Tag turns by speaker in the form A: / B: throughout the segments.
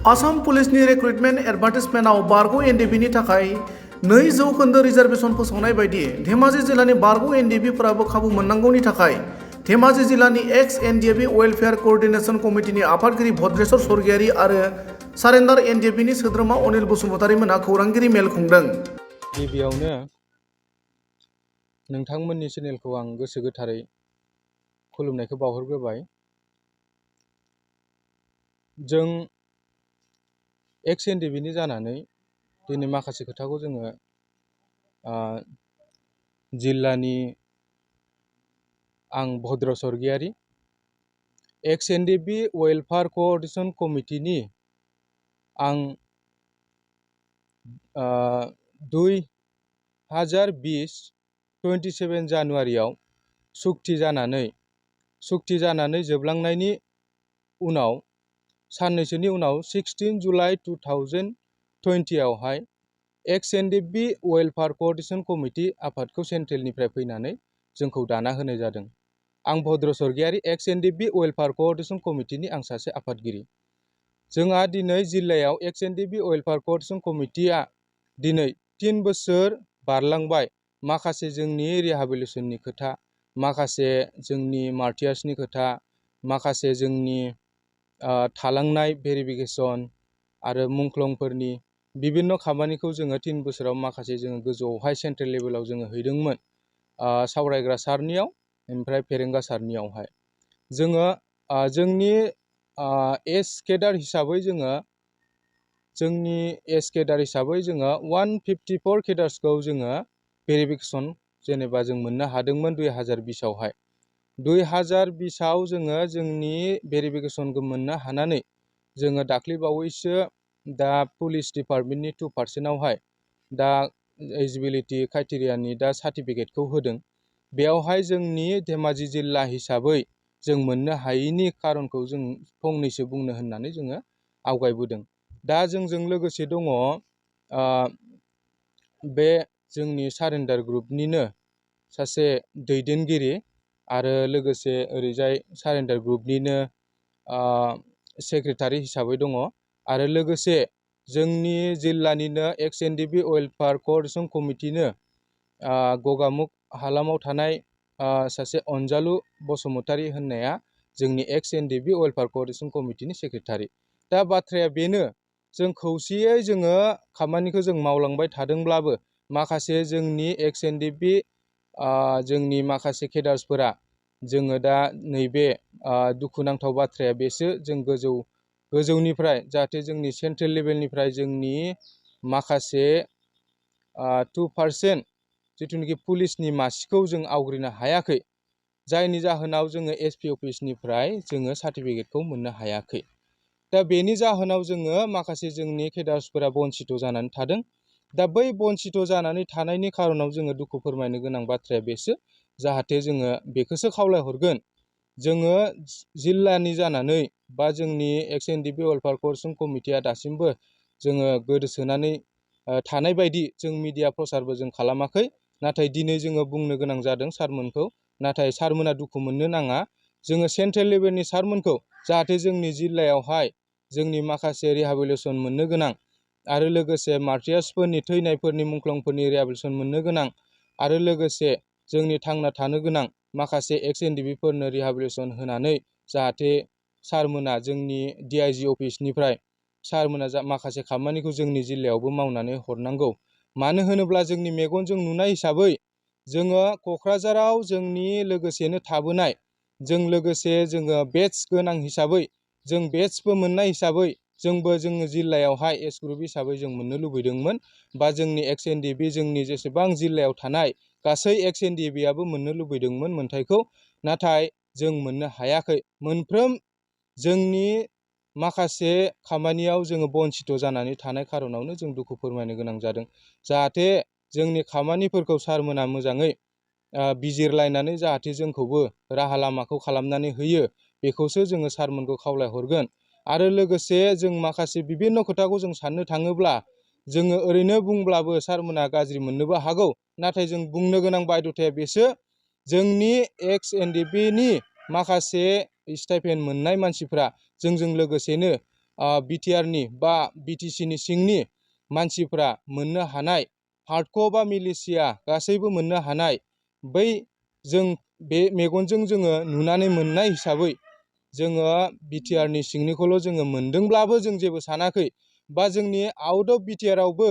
A: आसाम पुलिसनि रिक्रुटमेन्ट एडभार्टाइजमेन्टआव बारग' एनडिएफबिनि थाखाय 2% रिजार्भेसन फोसावनाय बायदि धेमाजि जिल्लानि बारग' एनडिएफबिफोराबो खाबु मोननांगौनि थाखाय धेमाजि जिल्लानि एक्स एनडिएफबि वेलफेयार कोअर्डिनेशन कमिटिनि आफादगिरि भद्रेश्वर स्वर्गियारि आरो सारेन्डार एनडिएफबिनि सोद्रोमा अनिल बसुमतारि मोनहा खौरांगिरि मेल खुंदों।
B: गिबियावनो नोंथांमोननि चेनेलखौ आं गोसो गोथारै खुलुमनायखौ बावहरग्रोबाय। जों एक्स एनडिएफबिनि जानानै दिनै माखासे खोथाखौ जोङो जिल्लानि आं भद्र स्वर्गियारि एक्स एनडिएफबि वेलफेयार कोअर्डिनेशन कमिटिनि आं 2020 जानुवारियाव सुक्ति जानानै जोबलांनायनि उनाव साननैसोनि उनाव 16 जुलाइ 2020 आवहाय एक्स एनडिएफबि वेलफेयार कोअर्डिनेशन कमिटि आफादखौ सेन्ट्रेलनिफ्राय फैनानै जोंखौ दाना होनाय जादों। आं भद्र स्वर्गियारि एक्स एनडिएफबि वेलफेयार कोअर्डिनेशन कमिटिनि आं सासे आफादगिरि। जोंहा दिनै जिल्लायाव एक्स एनडिएफबि वेलफेयार कोअर्डिनेशन कमिटिया दिनै 3 बोसोर बारलांबाय। माखासे जोंनि रिहाबिलिटेसननि खोथा, माखासे जोंनि मार्टियार्सनि खोथा, माखासे जोंनि थालांनाय भेरिफिकेसन आरो मुंख्लंफोरनि बिभिन्न खामानिखौ जोङो 3 बोसोराव माखासे जोङो गोजौआवहाय सेन्ट्रेल लेभेलाव जोङो हैदोंमोन, सावरायग्रा सारनियाव ओमफ्राय फेरेंगा सारनियावहाय। जोङो जोंनि एज केडार हिसाबै जोङो 154 केडार्सखौ जोङो भेरिफिकेसन जेनेबा जों मोननो हादोंमोन 2020 आवहाय। 2020 आव जोङो जोंनि भेरिफिकेसनखौ मोननो हानानै जोङो दाख्लै बावैसो दा पुलिस डिपार्टमेन्टनि 2% आवहाय दा एलिजिबिलिटि क्राइटेरियानि दा सार्टिफिकेटखौ होदों। बेयावहाय जोंनि धेमाजि जिल्ला हिसाबै जों मोननो हायैनि खारनखौ जों फंनैसो बुंनो होननानै जोङो आवगायबोदों। दा जोंजों लोगोसे दङ बे जोंनि सारेन्डार ग्रुपनिनो सासे दैदेनगिरि आरो लोगोसे ओरैजाय सारेन्डार ग्रुपनिनो सेक्रेटारि हिसाबै दङ आरो लोगोसे जोंनि जिल्लानिनो एक्स एनडिएफबि वेलफेयार कोअर्डिनेशन कमिटिनो गगामुग हालामाव थानाय सासे अनजालु बसुमतारि होननाया जोंनि एक्स एनडिएफबि वेलफेयार कोअर्डिनेशन कमिटिनि सेक्रेटारि। दा बाथ्राया बेनो, जों खौसेयै जोङो खामानिखौ जों मावलांबाय थादोंब्लाबो माखासे जोंनि एक्स एनडिएफबि जोंनि माखासे केडार्सफोरा जोङो दा नैबे दुखुनांथाव बाथ्राया बेसो, जों गोजौनिफ्राय जाहाथे जोंनि सेन्ट्रेल लेभेलनिफ्राय जोंनि माखासे 2% जिथुनिखि पुलिसनि मासिखौ जों आवग्रिनो हायाखै, जायनि जाहोनाव जोङो एसपि अफिसनिफ्राय जोङो सार्टिफिकेटखौ मोननो हायाखै। दा बेनि जाहोनाव जोङो माखासे जोंनि केडार्सफोरा बन्सित जानानै थादों। दा बै बन्सित जानानै थानायनि खारनाव जोङो दुखु फोरमायनो गोनां बाथ्राया बेसो, जाहाथे जोङो बेखौसो खावलायहरगोन, जोङो जिल्लानि जानानै बा जोंनि एक्स एनडिएफबि वेलफेयार कोअर्डिनेशन कमिटिया दासिमबो जोङो गोदोसोनानै थानाय बायदि जों मिडिया प्रसारबो जों खालामाखै। नाथाय दिनै जोङो बुंनो गोनां जादों सारमोनखौ, नाथाय सारमोना दुखु मोननो नाङा। जोङो सेन्ट्रेल लेभेलनि सारमोनखौ जाहाथे जोंनि जिल्लायावहाय जोंनि माखासे रिहाबिलिटेसन मोननो गोनां आरो लोगोसे मार्टियार्सफोरनि थैनायफोरनि मुंख्लंफोरनि रिहाबिलिटेसन मोननो गोनां आरो लोगोसे जोंनि थांना थानो गोनां माखासे एक्स एनडिएफबिफोरनो रिहाबिलिटेसन होनानै जाहाथे सारमोना जोंनि डिआइजि अफिसनिफ्राय सारमोना माखासे खामानिखौ जोंनि जिल्लायावबो मावनानै हरनांगौ। मानो होनोब्ला जोंनि मेगनजों नुनाय हिसाबै जोङो क'क्राझाराव जोंनि लोगोसेनो थाबोनाय, जों लोगोसे जोङो बेटस गोनां हिसाबै, जों बेटसबो मोननाय हिसाबै जोंबो जोङो जिल्लायावहाय एस ग्रुप हिसाबै जों मोननो लुबैदोंमोन, बा जोंनि एक्स एनडिएफबि जोंनि जेसेबां जिल्लायाव थानाय गासै एक्स एनडिएफबिआबो मोननो लुबैदोंमोन मोन्थायखौ, नाथाय जों मोननो हायाखै। मोनफ्रोम जोंनि माखासे खामानियाव जोङो बन्सित जानानै थानाय खारनावनो जों दुखु फोरमायनो गोनां जादों। जाहाथे जोंनि खामानिफोरखौ सारमोना मोजाङै बिजिरलायनानै जाहाथे जोंखौबो राहा लामाखौ खालामनानै होयो, बेखौसो जोङो सारमोनखौ खावलायहरगोन। आरो लोगोसे जों माखासे बिभिन्न खोथाखौ जों साननो थाङोब्ला जोङो ओरैनो बुंब्लाबो सारमोना गाज्रि मोननोबो हागौ, नाथाय जों बुंनो गोनां बायध'थाया बेसो, जोंनि एक्स एनडिएफबिनि माखासे स्टाइपेन्ड मोननाय मानसिफ्रा जोंजों लोगोसेनो बिटिआरनि बा बिटिसिनि सिंनि मानसिफ्रा मोननो हानाय हार्डक'र बा मिलिशिया गासैबो मोननो हानाय बै जों बे मेगनजों जोङो नुनानै मोननाय हिसाबै जोङो बिटिआरनि सिंनिखौल' जोङो मोनदोंब्लाबो जों जेबो सानाखै बा जोंनि आउट अफ बिटिआरावबो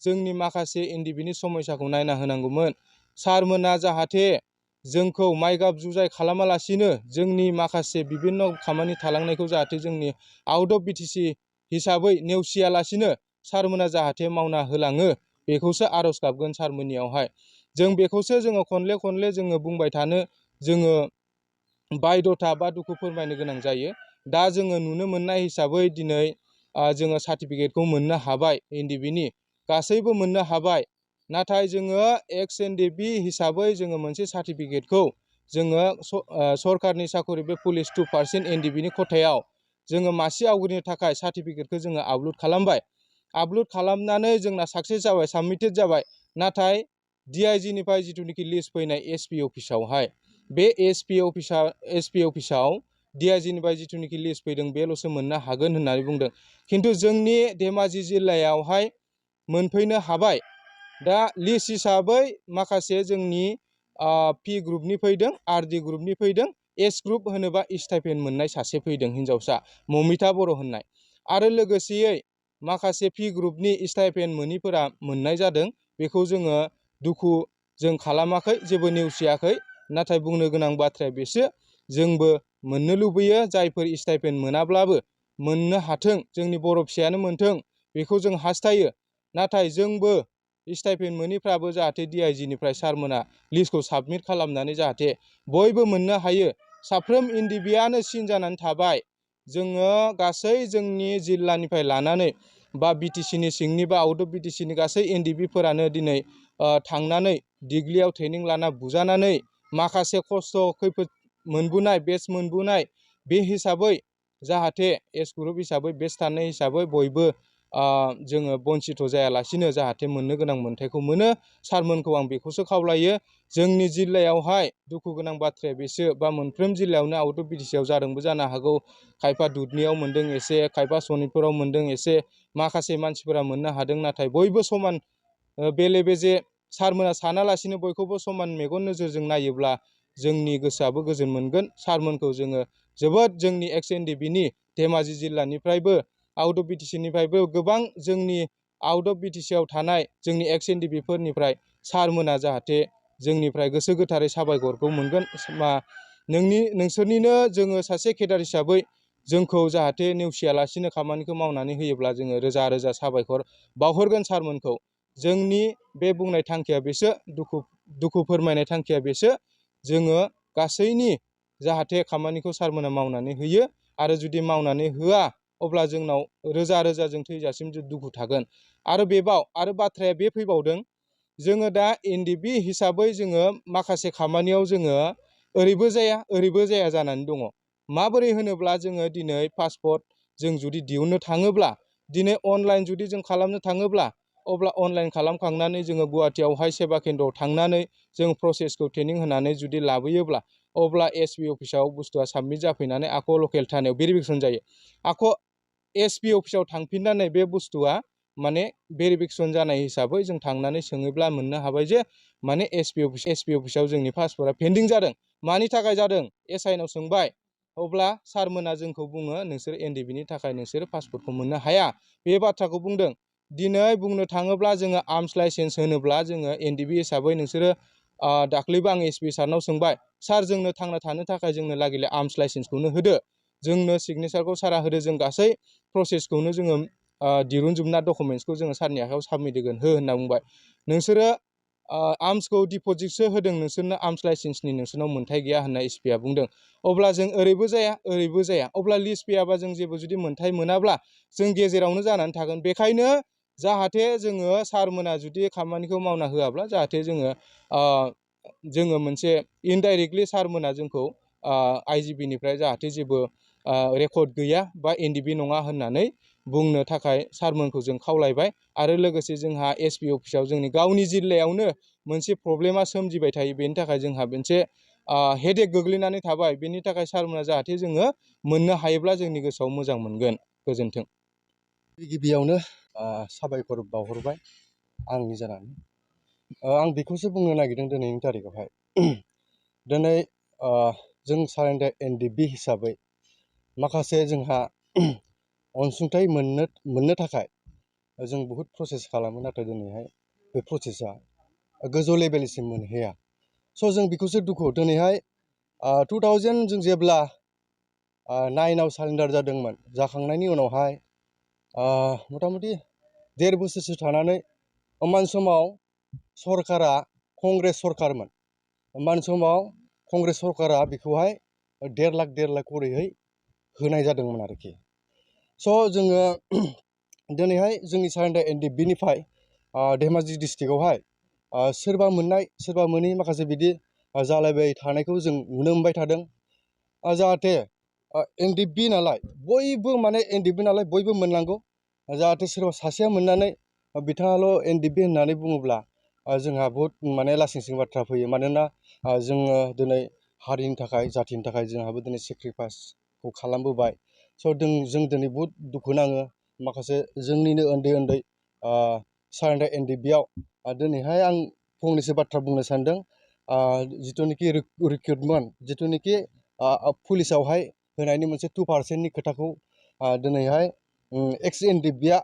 B: जोंनि माखासे एनडिबिनि समयसाखौ नायना होनांगौमोन। सारमोना जाहाथे जोंखौ माइगाब जुजाय खालामालासिनो जोंनि माखासे बिभिन्न खामानि थालांनायखौ जाहाथे जोंनि आउट अफ बिटिसि हिसाबै नेवसियालासिनो सारमोना जाहाथे मावना होलाङो बेखौसो आर'ज गाबगोन सारमोननियावहाय। जों बेखौसो जोङो खनले खनले जोङो बुंबाय थानो जोङो बायध'था बा दुखु फोरमायनो गोनां जायो। दा जोङो नुनो मोननाय हिसाबै दिनै जोङो सार्टिफिकेटखौ मोननो हाबाय एनडिबिनि गासैबो मोननो हाबाय। नाथाय जोङो एक्स एनडिबि हिसाबै जोङो मोनसे सार्टिफिकेटखौ जोङो सरकारनि साखरि बे पुलिस 2% एनडिबिनि खथायाव जोङो मासि आवग्रिनो थाखाय सार्टिफिकेटखौ जोङो आपल'ड खालामबाय। आपल'ड खालामनानै जोंना साक्सेस जाबाय, साबमिटेड जाबाय। नाथाय डिआइजिनिफ्राय जिथुनिखि लिस्ट फैनाय एसपि अफिसावहाय बे एसपि अफिसाव डिआइजिनिफ्राय जिथुनिखि लिस्ट फैदों बेल'सो मोननो हागोन होननानै बुंदों। खिन्थु जोंनि धेमाजि जिल्लायावहाय मोनफैनो हाबाय। दा लिस्ट हिसाबै माखासे जोंनि पि ग्रुपनि फैदों, आरडि ग्रुपनि फैदों, एस ग्रुप होनोबा स्टाइपेन्ड मोननाय सासे फैदों हिनजावसा ममिता बर' होननाय। आरो लोगोसेयै माखासे पि ग्रुपनि स्टाइपेन्ड मोनिफोरा मोननाय जादों। बेखौ जोङो दुखु जों खालामाखै, जेबो नेवसियाखै। नाथाय बुंनो गोनां बाथ्राया बेसो जोंबो मोननो लुबैयो जायफोर स्टाइपेन्ड मोनाब्लाबो मोननो हाथों, जोंनि बर' फिसायानो मोनथों बेखौ जों हास्थायो। नाथाय जोंबो स्टाइपेन्ड मोनिफ्राबो जाहाथे डिआइजिनिफ्राय सारमोना लिस्टखौ साबमिट खालामनानै जाहाथे बयबो मोननो हायो। साफ्रोम एनडिबिआनो सिन जानानै थाबाय। जोङो गासै जोंनि जिल्लानिफ्राय लानानै बा बिटिसिनि सिंनि बा आउट अफ बिटिसिनि गासै एनडिबिफोरानो दिनै थांनानै दिग्लियाव ट्रेनिं लाना बुजानानै माखासे खस्थ' खैफोद मोनबोनाय, बेच मोनबोनाय बे हिसाबै जाहाथे एस ग्रुप हिसाबै बेच थानाय हिसाबै बयबो जोङो बन्सिथ' जायालासिनो जाहाथे मोननो गोनां मोन्थायखौ मोनो। सारमोनखौ आं बेखौसो खावलायो। जोंनि जिल्लायावहाय दुखु गोनां बाथ्राया बेसो बा मोनफ्रोम जिल्लायावनो आउट अफ बिटिसिआव जादोंबो जानो हागौ। खायफा दुधनियाव मोनदों एसे, खायफा सनितपुराव मोनदों एसे, माखासे मानसिफोरा मोननो हादों। नाथाय बयबो समान बेले बेजे सारमोना सानालासिनो बयखौबो समान मेगन नोजोरजों नायोब्ला जोंनि गोसोआबो गोजोन मोनगोन। सारमोनखौ जोङो जोबोद जोंनि एक्स एनडिबिनि धेमाजि जिल्लानिफ्रायबो आउट अफ बिटिसिनिफ्रायबो गोबां जोंनि आउट अफ बिटिसिआव थानाय जोंनि एक्स एनडिबिफोरनिफ्राय सारमोना जाहाथे जोंनिफ्राय गोसो गोथारै साबायखरखौ मोनगोन। नोंसोरनिनो जोङो सासे केडार हिसाबै जोंखौ जाहाथे नेवसियालासिनो खामानिखौ मावनानै होयोब्ला जोङो रोजा रोजा साबायखर बावहरगोन सारमोनखौ। जोंनि बे बुंनाय थांखिया बेसो, दुखु फोरमायनाय थांखिया बेसो। जोङो गासैनि जाहाथे खामानिखौ सारमोना मावनानै होयो। आरो जुदि मावनानै होआ अब्ला जोंनाव रोजा रोजा जों थैजासिम दुखु थागोन। आरो बाथ्राया बे फैबावदों, जोङो दा एनडिबि हिसाबै जोङो माखासे खामानियाव जोङो ओरैबो जाया ओरैबो जाया जानानै दङ। माबोरै होनोब्ला जोङो दिनै पासपर्ट जों जुदि दिहुननो थाङोब्ला, दिनै अनलाइन जुदि जों खालामनो थाङोब्ला, अब्ला अनलाइन खालामखांनानै जोङो गुवाहाटियावहाय सेबा केन्द्रआव थांनानै जों प्रसेसखौ ट्रेनिं होनानै जुदि लाबोयोब्ला अब्ला एसपि अफिसाव बुस्थुआ साबमिट जाफैनानै आख' लकेल थानायाव भेरिफिकेसन जायो। आख' एसपि अफिसाव थांफिननानै बे बुस्थुआ माने भेरिफिकेसन जानाय हिसाबै जों थांनानै सोङोब्ला मोननो हाबाय जे माने एसपि अफिसाव जोंनि पासपर्टआ पेन्डिं जादों। मानि थाखाय जादों एसआइनाव सोंबाय। अब्ला सारमोना जोंखौ बुङो नोंसोर एनडिबिनि थाखाय नोंसोर पासपर्टखौ मोननो हाया, बे बाथ्राखौ बुंदों। दिनै बुंनो थाङोब्ला जोङो आर्मस लाइसेन्स होनोब्ला जोङो एनडिबि हिसाबै नोंसोरो दाख्लैबो आं एसपि सारनाव सोंबाय, सार जोंनो थांना थानो थाखाय जोंनो लागैले आर्मस लाइसेन्सखौनो होदो, जोंनो सिगनेसारखौ सारा होदो, जों गासै प्रसेसखौनो जोङो दिरुनजोबना डकुमेन्ट्सखौ जोङो सारनि आखायाव साबमिट होगोन हो होनना बुंबाय। नोंसोरो आर्मसखौ डिप'जिटसो होदों, नोंसोरनो आर्मस लाइसेन्सनि नोंसोरनाव मोन्थाय गैया होनना एसपिआ बुंदों। अब्ला जों ओरैबो जाया ओरैबो जाया। अब्ला लिस्ट फैयाबा जों जेबो जुदि मोन्थाय मोनाब्ला जों गेजेरावनो जानानै थागोन। बेखायनो जाहाथे जोङो सारमोना जुदि खामानिखौ मावना होआब्ला जाहाथे जोङो मोनसे इनडाइरेक्टलि सारमोना जोंखौ आइजिबिनिफ्राय जाहाथे जेबो रेकर्ड गैया बा एनडिबि नङा होननानै बुंनो थाखाय सारमोनखौ जों खावलायबाय। आरो लोगोसे जोंहा एसपि अफिसाव जोंनि गावनि जिल्लायावनो मोनसे प्रब्लेमा सोमजिबाय थायो, बेनि थाखाय जोंहा मोनसे हेडेक गोग्लैनानै थाबाय। बेनि थाखाय सारमोना जाहाथे जोङो मोननो हायोब्ला जोंनि गोसोआव मोजां मोनगोन। गोजोन्थों।
C: गिबियावनो साबायखर बावहरबाय आंनि जानानै आं बेखौसो बुंनो नागिरदों दिनैनि तारिखावहाय दिनै जों सारेन्डार एनडिएफबि हिसाबै माखासे जोंहा अनसुंथाइ मोननो थाखाय जों बहुद प्रसेस खालामो नाथाय दिनैहाय बे प्रसेसा गोजौ लेभेलसिम मोनहैया स' जों बेखौसो दुखु दिनैहाय 2000 जों जेब्ला 9आव सारेन्डार जादोंमोन जाखांनायनि उनावहाय मथा मथि 1.5 बोसोरसो थानानै होमबानि समाव सरकारा कंग्रेस सरकारमोन होमबानि समाव कंग्रेस सरकारा बेखौहाय 1.5 लाख करैहाय होनाय जादोंमोन आरोखि स' जोङो दिनैहाय जोंनि सारेन्डार एनडिएफबिनिफ्राय धेमाजि डिस्ट्रिक्टआवहाय सोरबा मोननाय सोरबा मोनै माखासे बिदि जालायबाय थानायखौ जों नुनो मोनबाय थादों जाहाथे एनडिएफबि नालाय बयबो माने एनडिएफबि नालाय बयबो मोननांगौ जाहाथे सोरबा सासेया मोननानै बिथाङाल' एनडिएफबि होननानै बुङोब्ला जोंहा बहुद माने लासिंसिं बाथ्रा फैयो मानोना जोङो दिनै हारिनि थाखाय जाथिनि थाखाय जोंहाबो दिनै सेक्रिफाइसखौ खालामबोबाय स' जों दिनै बहुद दुखु नाङो माखासे जोंनिनो उन्दै सारेन्डार एनडिएफबियाव दिनैहाय आं फंनैसो बाथ्रा बुंनो सानदों जिथुनिखि रिक्रुटमेन्ट जिथुनिखि पुलिसावहाय होनायनि मोनसे 2%नि खोथाखौ दिनैहाय एक्स एनडिएफबिया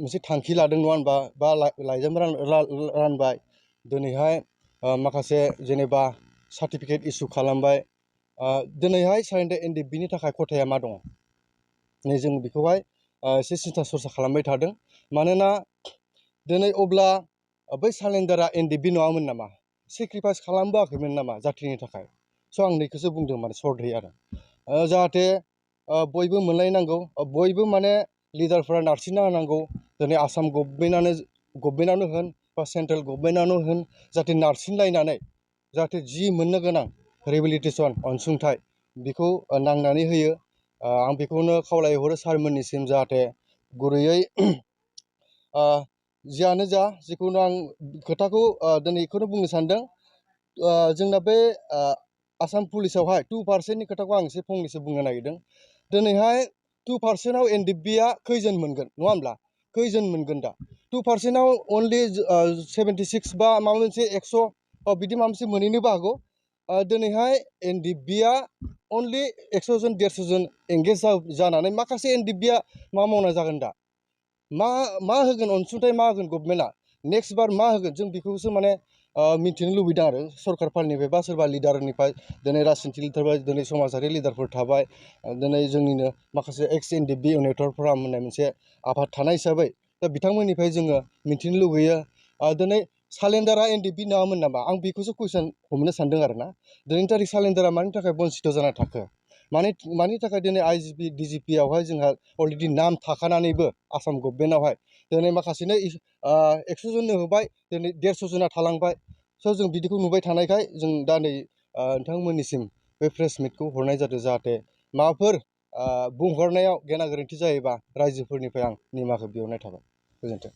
C: मोनसे थांखि लादों नङा होनबा बा लाइजाम रानबाय दिनैहाय माखासे जेनेबा सार्टिफिकेट इसु खालामबाय दिनैहाय सारेन्डार एनडिएफबिनि थाखाय खथाया मा दङ नै जों बेखौहाय एसे सिन्था सरसा खालामबाय थादों मानोना दिनै अब्ला बै सारेन्डारा एनडिएफबि नङामोन नामा सेक्रिफाइस खालामबोआखैमोन नामा जातिनि थाखाय स' आं नैखौसो बुंदों माने सर्टयै आरो जाहाथे बयबो मोनलायनांगौ बयबो माने लिडारफोरा नारसिनना होनांगौ दिनै आसाम गभर्नमेन्टआनो होन बा सेन्ट्रेल गभर्नमेन्टआनो होन जाहाथे नारसिनलायनानै जाहाथे जि मोननो गोनां रिहेबिलिटेसन अनसुंथाइ बेखौ नांनानै होयो आं बेखौनो खावलायहरो सारमोननिसिम जाहाथे गुरैयै जियानो जा जिखुनु आं खोथाखौ दिनै बेखौनो बुंनो सानदों जोंना बे आसाम पुलिसावहाय 2%नि खोथाखौ आं एसे फंनैसो बुंनो नागिरदों दिनैहाय 2%आव एनडिएफबिया खैजोन मोनगोन नङा होमब्ला खैजोन मोनगोन दा 2%आव अनलि 76 बा माबा मोनसे 100 बिदि माबा मोनसे मोनहैनोबो हागौ दिनैहाय एनडिएफबिया अनलि 100 जन 150 जन एंगेज जानानै माखासे एनडिएफबिया मा मावना जागोन दा मा होगोन अनसुंथाइ मा होगोन गभर्नमेन्टआ नेक्स्ट बार मा होगोन जों बेखौसो माने मिथिनो लुबैदों आरो सरकारफोरनिफ्राय बा सोरबा लिडारनिफ्राय दिनै राजनितिक थाबाय दिनै समाजारि लिडारफोर थाबाय दिनै जोंनिनो माखासे एक्स एनडिएफबि इउनिटर फराम होननाय मोनसे आफाद थानाय हिसाबै दा बिथांमोननिफ्राय जोङो मिथिनो लुबैयो दिनै सारेन्डारा एनडिएफबि नङामोन नामा आं बेखौसो कुइसन हमनो सानदों आरो ना दिनैनि तारिख सारेन्डारा मानि थाखाय बन्सित जाना थाखो मानि थाखाय दिनै आइजिपि डिजिपियावहाय जोंहा अलरेडि नाम थाखानानैबो आसाम गभर्नमेन्टआवहाय दिनै माखासेनो 100 जननो होबाय दिनै 150 जना थालांबाय स' जों बिदिखौ नुबाय थानायखाय जों दा नै नोंथांमोननिसिम बे प्रेस मिटखौ हरनाय जादों जाहाथे माबाफोर बुंहरनायाव गेना गोरोन्थि जायोबा रायजोफोरनिफ्राय आं निमाखौ बिहरनाय थाबाय गोजोन्थों।